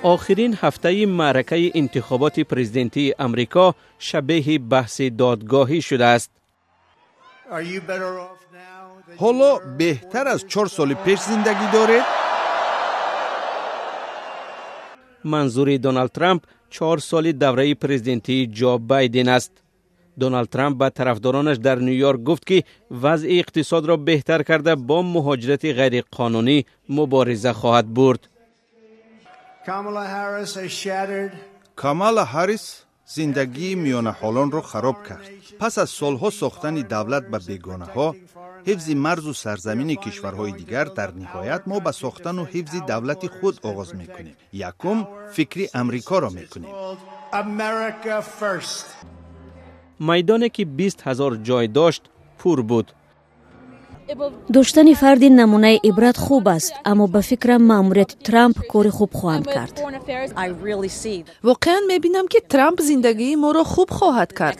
Охирин ҳафтаи маъракаи интихоботи президентии Амрико шабеҳи баҳси додгоҳӣ шудааст. Ҳоло беҳтар аз 4 соли пеш зиндагӣ доред? Манзури Доналд Трамп 4 соли давраи президентии Ҷо Байден аст. Доналд Трамп ба тарафдоронаш дар Ню-Йорк гуфт, ки вазъи иқтисодро беҳтар карда, бо муҳоҷирати ғайриқонунӣ мубориза хоҳад бурд. Камала Ҳаррис зиндагии миёнаҳолонро хароб кард. Пас аз солҳо сохтани давлат ба бегонаҳо, ҳифзи марзу сарзамини кишварҳои дигар, дар ниҳоят мо ба сохтану ҳифзи давлати худ оғоз мекунем. Якум фикри Амрикоро мекунем. Майдоне, ки 20 000 ҷой дошт, пур буд. Доштани фарди намунаи ибрат хуб аст, аммо ба фикрам, маъмурияти Трамп кори хуб хоҳанд кард. Воқеан мебинам, ки Трамп зиндагии моро хуб хоҳад кард.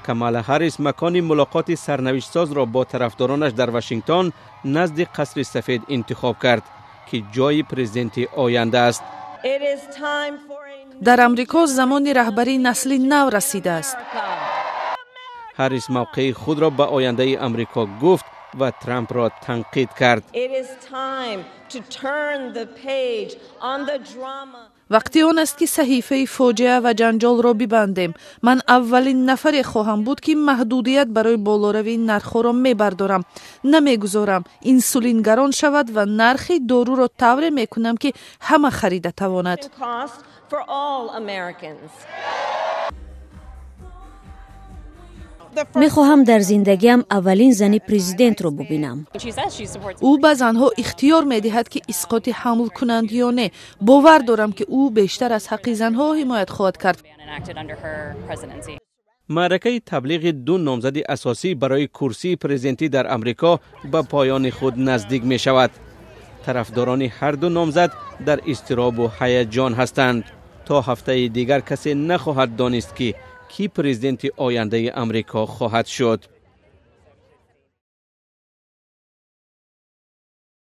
Камала Ҳаррис макони мулоқоти сарнавиштсозро бо тарафдоронаш дар Вашингтон, назди Қасри Сафед интихоб кард, ки ҷои президенти оянда аст. Дар Амрико замони раҳбарии насли нав расидааст. Ҳаррис мавқеи худро ба ояндаи Амрико гуфт ва Трампро танқид кард. Вақти он аст, ки саҳифаи фоҷиа ва ҷанҷолро бибандем. Ман аввалин нафаре хоҳам буд, ки маҳдудият барои болоравии нархҳоро мебардорам. Намегузорам инсулин гарон шавад ва нархи доруро тавре мекунам, ки ҳама харида тавонад. Мехоҳам дар зиндагиам аввалин зани президентро бубинам. Ӯ ба занҳо ихтиёр медиҳад, ки исқоти ҳамл кунанд ё не. Бовар дорам, ки ӯ бештар аз ҳаққи занҳо ҳимоят хоҳад кард. Маъракаи таблиғи ду номзади асосӣ барои курсии президентӣ дар Амрико ба поёни худ наздик мешавад. Тарафдорони ҳар ду номзад дар изтиробу ҳаяҷон ҳастанд. То ҳафтаи дигар касе нахоҳад донист, ки кӣ президенти ояндаи Амрико хоҳад шуд.